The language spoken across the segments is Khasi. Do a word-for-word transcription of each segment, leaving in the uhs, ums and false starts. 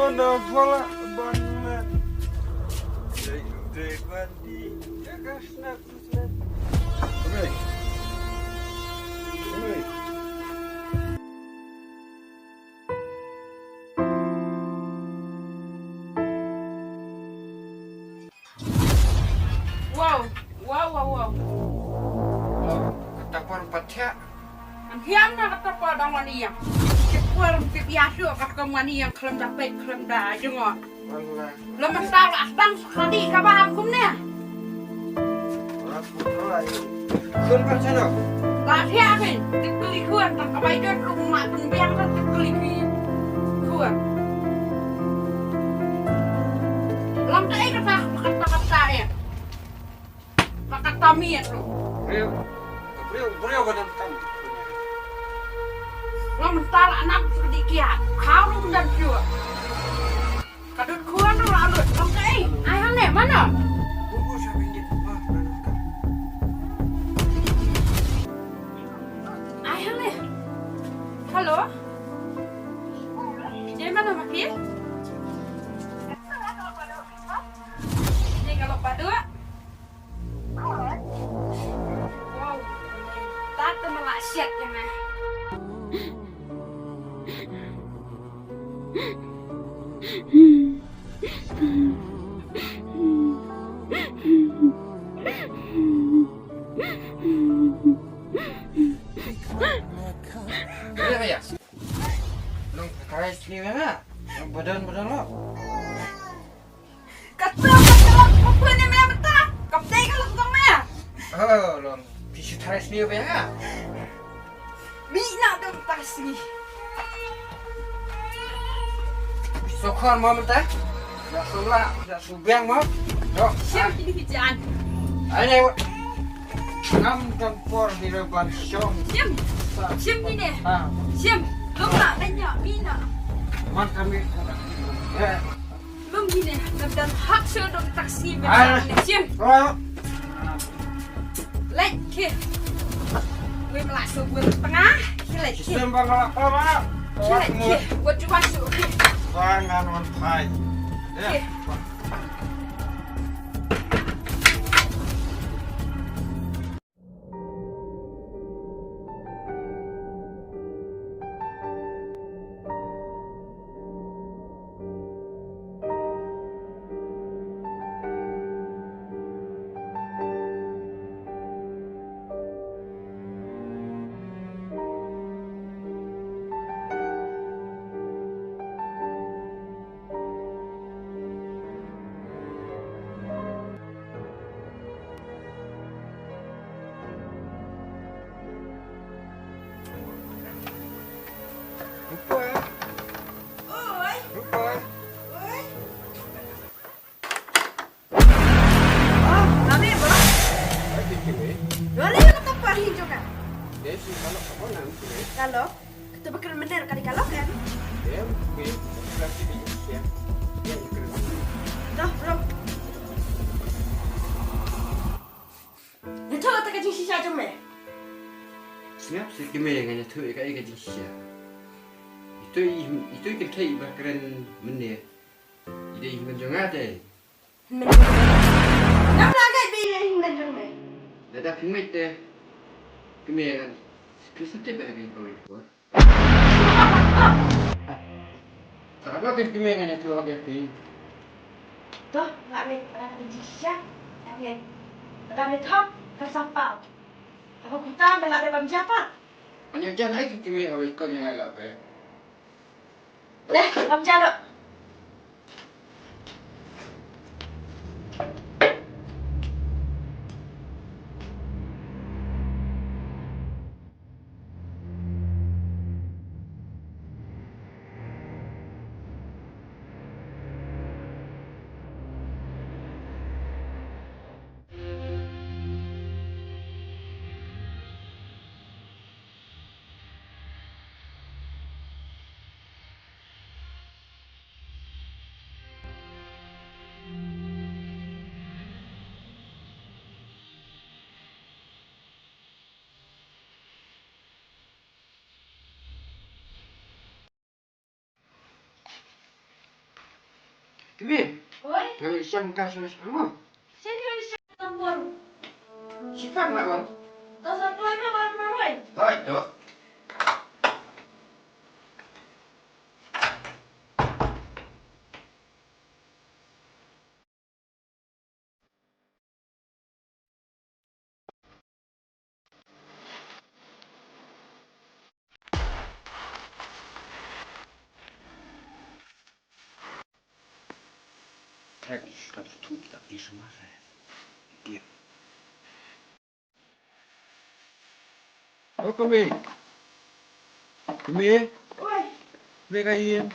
Na bala ban met. Dei dei ban di. Ya ka sna kusna. Oi. Oi. Wow, wow, wow, wow. Kata por pat thiah. An hiam na kata por dang wan ïeng. Ki por ki biasa kat kam wan ïeng khlem da peit khlem da jngoh. Wallah. Lem mynta la dang sekali ka ba am kumne. Khun ba chano. Ba thiah ni, tip kali khun, tang ka bai don rung ma tang biang tang tip kali ki khun. Lam ta eh kata, kata, kata eh. Kata miet lu. Briew, briew, briew ba dang tam. Lam ta la nap sedikit. Kau lu dan jua. Ka dut khun ruh la lut. Long kaei? Ai hangne, mano? Ai hangne. Hello. Jai mano ma phi? Jai ka lok ba dua. Wow. Tat te ma la siat ïa me. Ïa, ïa. Long ka rai sini ïa nga. Long badan, badan lo. Kata ka tawak ka pun ïa me mynta. Ka pdeng ka long kong me. Oh, long. Phi shu tharai sniew ïa nga. Mi na dong tang sngi. Shu khon mo mynta. Ïa shu la, ïa shu biang mo. Yo. Shim kini ki jan. Ai ne. Ngam don por di re ban shong. Shim. Shim kini. Ah. Shim. Lum na, lenya, mi na. Man kami. Eh. Lum kine, ngam don hok shuh dong taxi. Ah. Shim. Oh. Leit, ki. Wei mala shuh wei tengah. Ki leit, ki. System bang la pa ma. Ki leit, ki. Wat juan shuh, ki. Bang ngan wan phai. Ya. Ki. Rupa. Oi. Rupa. Oi. Oh, kami, Bro. Hai, Kiki, wei. Dole ka tapa hi jong ka. Dei, si, kalau kamu nak, wei. Kalau, kita bakal mener kali kalau kan? Dei, wei, kita di Indonesia. Dei, kita. Dah, Bro. Ïathuh ïa ka jingshisha jong me. Sngap seh kmie, ngan ïathuh ïa ka, ïa ka jingshisha. Ito i, ito i kynthei ba kren mynne. I dei i hynmen jong nga te. Hynmen jong me. Ngam lah ngeit ba i dei hynmen jong me. Lada phi ngeit te. Kmie ngan. Phi sa tip ba ka ïa ka. Ka ba kin kmie ngan ïathuh ïa phi. To, nga mut ka jingshisha. Nga mut. Ka mut hok, ka sampau. Ka ba kumta me la dei bam japa. Ani jan ai kin kmie ka ba kin ngai la pe. Leh, bam jalo. Kmie. Oi. Ngan leit shem ka sngewsih mo. Shen ka shen tambor. Shipang la bang. To sa tuai ma bang ma wai. Oi, to. O kmie. Kmie. Oi. Kmie ka ïing.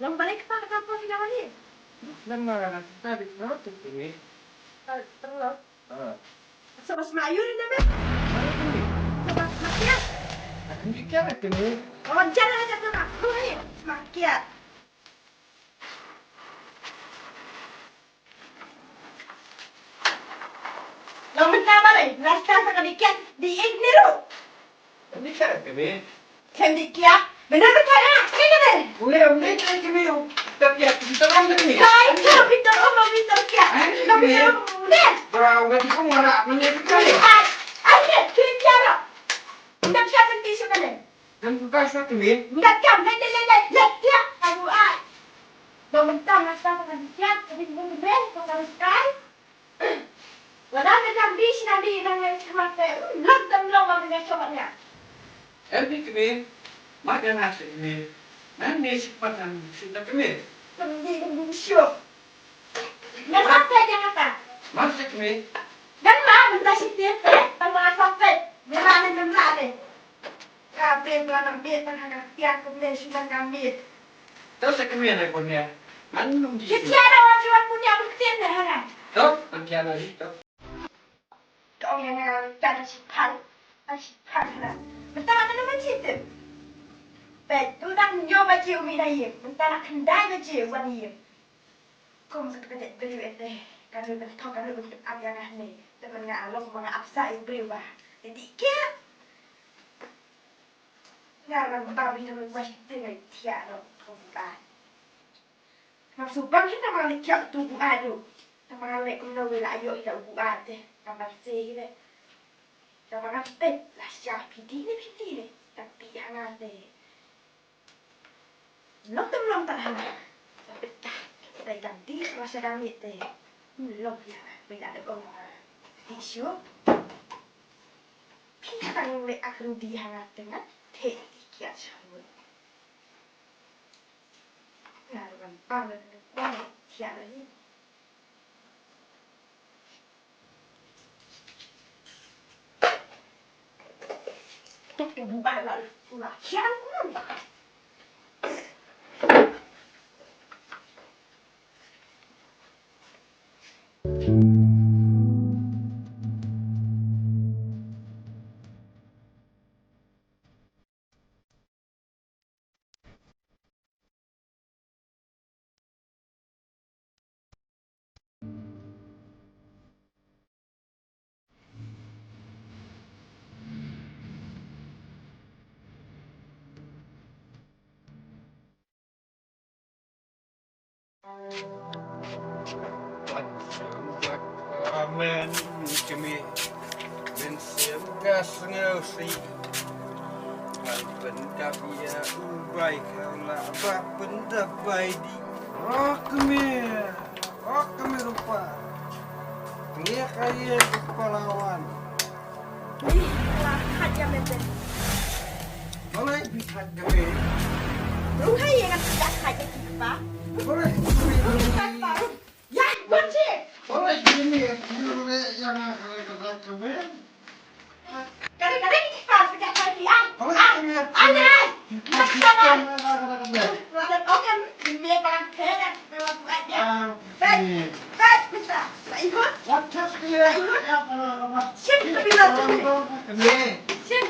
Long balei kata ka por ïa kane? Long ma ka ta di na tu kmie. Terus. Ah. Sa bas ma yuri na me. Sa bas ma kiat. Kmie kiat kmie. Oh, jangan aja sama. Kmie. Ma kiat. Long mynta balei, rasta sa ka dikit, di ik ni ru. Dikit kmie. Kem dikit. Benar betul ah, sini deh. Ule, ule, ule, kmie. Tapi ya, kita orang ni. Kai, kau betul, oh, betul kia. Ai, kmie. Kau betul, deh. Bra, udah di kau mana, mana kita ni? Ai, ai, deh, kiri dia ro. Udah siapa di sana deh? Ngan ka sa kmie. Ngat kam, le, le, le, le, le, tiak, ka buai. Ba mynta nga sa ka tiak, ka bin bin bin, ka ka skai. Wala na kam bi, sina bi, nang le, sima te, lok tam lok, ba mynta sobat nga. Em ni kmie, ma ka nga sa kmie. Nang ni si pat nang si ta kmie. Kam di, kam di, sio. Nga sa te jang ata. Ma sa kmie. Ngan ma, mynta si te, eh, tang ma sa te. Mynta ni, mynta ni. Ka bri ba nang bit tang ha ka tiang kumne shu nang ka mit. To sa kmie na kunia. An nung di. Ki tiara wa juan kunia buktin na hana. To, an tiara di to. To ong yang nang tiara si pang. An si pang na. Mynta na na ma ci tu. Pe tu nang nyo ba ci umi na yim. Mynta na khyndai ba ci wan yim. Kum sa ka dei beli ete. Ka nu ben thok ka nu ben tep ap yang ah ne. Te men nga alok ma nga ap sa yu bri ba. Te di kia. Nga ram ba mi nang wai te ngai tia no ko ba. Ngam su bang kita ma le kia tu bu adu. Ta ma le kum no we la yo ila bu ate. Ka ma se le. Ta ma ngam te la sia pidi ne pidi ne. Ta pi ha nga te. Long tem long ta ha nga. Ta pi ta. Ta i kam di ma sa dang ni te. Long ya. Pi la de ong. Di shu. Pi tang le ak ru di ha nga te nga. Te di kia shu. Nga ru ban pang le ko. Kia le. Amen. Kmie. Mynsiem ka sngewsih. Ngan pyndap ïa u bai ka la ba pyndap bai di. Oh, kmie. Oh, kmie rupa. Kmie ka ïa ka pahlawan. Ih, la khat ïa mete. Balei phi khat kmie? Ruh hai ïa ngan phi khat ïa ki pa. Balei? Ruh hai pa. Ya, buat sih. Balei kmie? Kmie ïa nga kata kata kmie. Kare kare ki pa phi khat ïa. Balei kmie? Ane. Kmie. Lada okan me pakai kere me buat dia. Ah, bet, bet, bisa. Sa ikut. Sa ikut. Shin, tapi lah tu. Shin.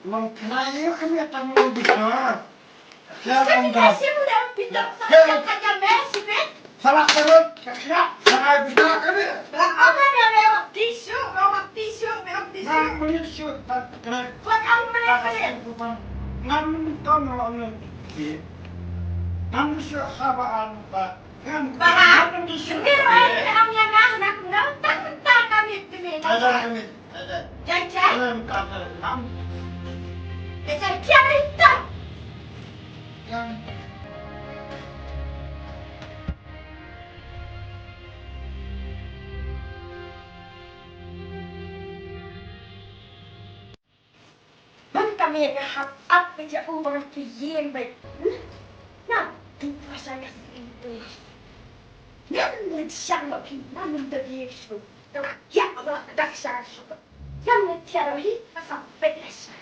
Mengkena kami akan bisa. Shin, shin, udah pintar. Shin. Salah terus. Shin. Salah terus. Apa dia lewat tisu, lewat tisu, lewat tisu. Nah, beli tisu. Buat apa mereka? Ngam tong lo. Ngam shu haba an ba. Ngam. Ba. Ngam shu. Ngam ïa nga na kumno. Tang tang kami kami. Ada kami. Ada. Jai jai. Ada kami. Ngam. Jai jai. Jai jai. Ngam. Bun ka miet nga hap ap ka jia u ba nga ki ïeng beit. Na, tu pasal ka sini tu. Ngam leit shang ba phi, ngam leit ïeng shu. Tu ïa ba ka dak shang shu. Ngam leit tiar hi, ka sa peit la shang.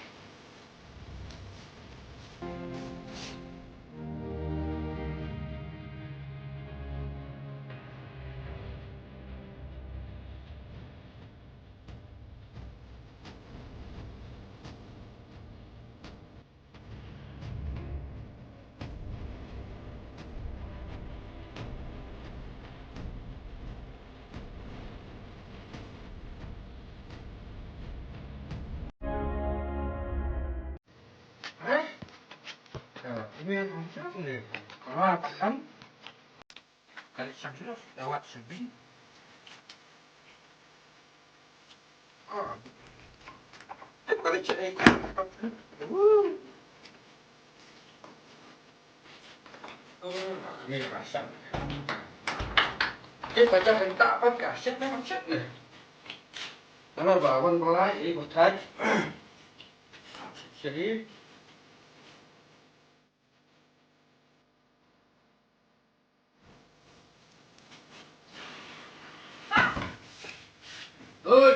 Oi.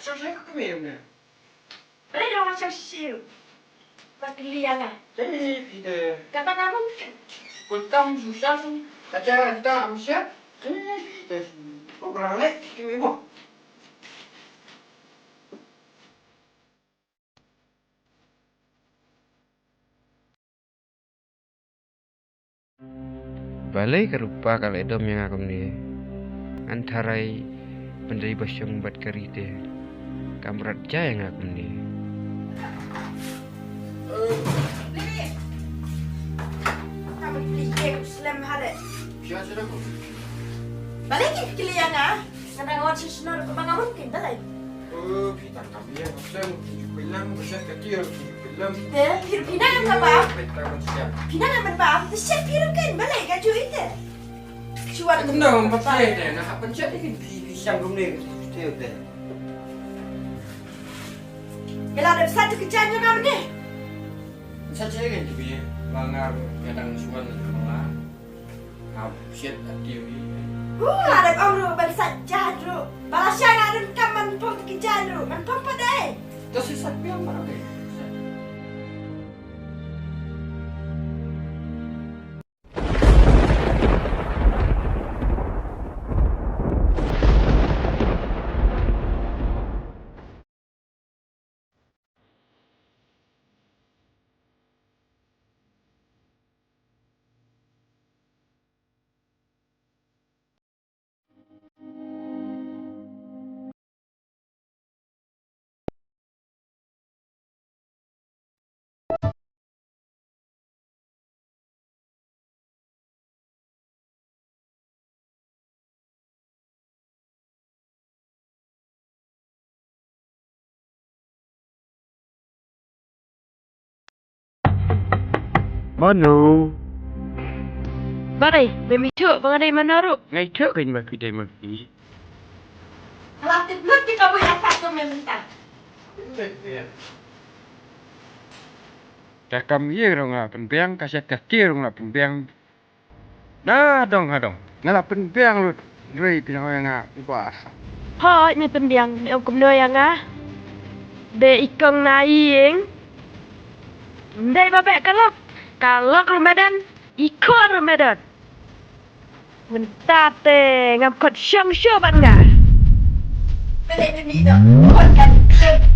Sa sa ka kmie ne. Balei dang wan sha shisha? Ba kylli ïa nga. Te phi te. Kata ka mut. Pun tam susah su. Kata kata am siap. Te phi te. Ko bra lek ki mo. Balei ka Rupa ka la dom ïa nga kumne? Ngan tharai pyndei ba shong bad ka Rite. Ka mrad ja ïa nga kumne. Balei ki kylli ïa nga? Nga dang wan sha shnong ruh kaba nga mungkin balei? Oh, phi tang tam ïa nga seng, phi ju phi lam, phi shet ka tiar, phi ju phi lam. Te, phi ruh phi nang em ka bam? Phi tang ban siap. Phi nang em ban bam? Te shet phi ruh ken balei ka ju ite. Shuwa. Kumno ba phi te, nga hap ban shet ken phi, phi siang rum ne, phi te te. Ïa la dep sat tu ka jan jong nga mynne. Sat shet ken tu phi, ba nga ruh nga dang shuwa na jong nga. Hap shet ati wi. Hu, la dep ong ruh ban sait jait ruh. Ba la shai nga don kam ban pom ki jait ruh. Ban pom pat dei. To shu sait biang pat dei. Mano? Balei, mem ithuh ba nga dei mano ruh? Nga ithuh kein ba phi dei ma phi. Ka la tip lut ki kabu ïa ka tu mynta. Ka kam ïing ruh nga la pynbiang, ka shet ka tiar ruh nga la pynbiang. Na dong ha dong. Nga la pynbiang lut. Hynrei phi dang ong ïa nga uba. Hooid me pynbiang, me ong kumno ïa nga? Ba i kong na ïing. Ym dei ba beh ka lok. Ka lok ruh me don. I khun ruh me don. Mynta te ngam khot shong shuh bad nga. Mynta te ngam khot shong shuh bad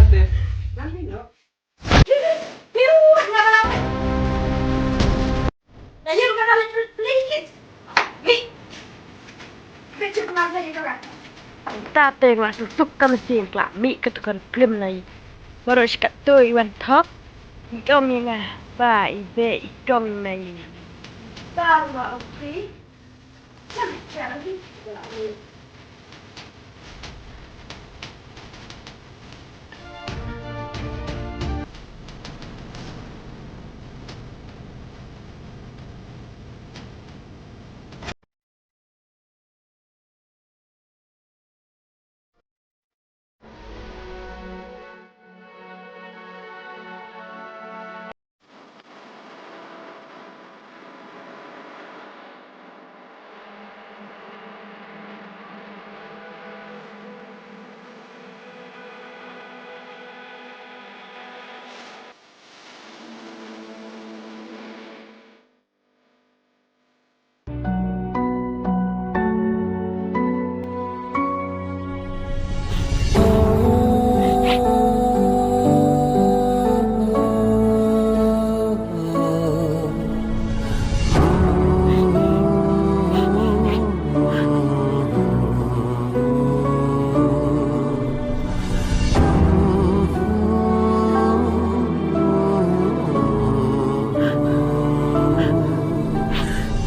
nga. Mynta te nga suk suk ka mynsiem, ka la mih kato ka klim na i. Baroh shi katto i wan thok. I ong ïa nga ba i beh i dong na i. Ba ma u pri.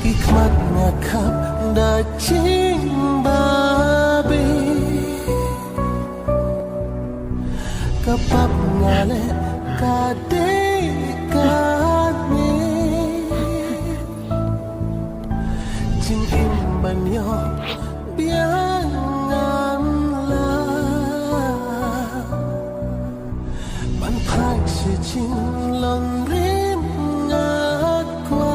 Ki khmat nga khap da jingbabe. Ka pap nga leh ka dei kane. Jingim ban ïoh biang ngan lah. Ban phai sha jinglong rim nga kwah.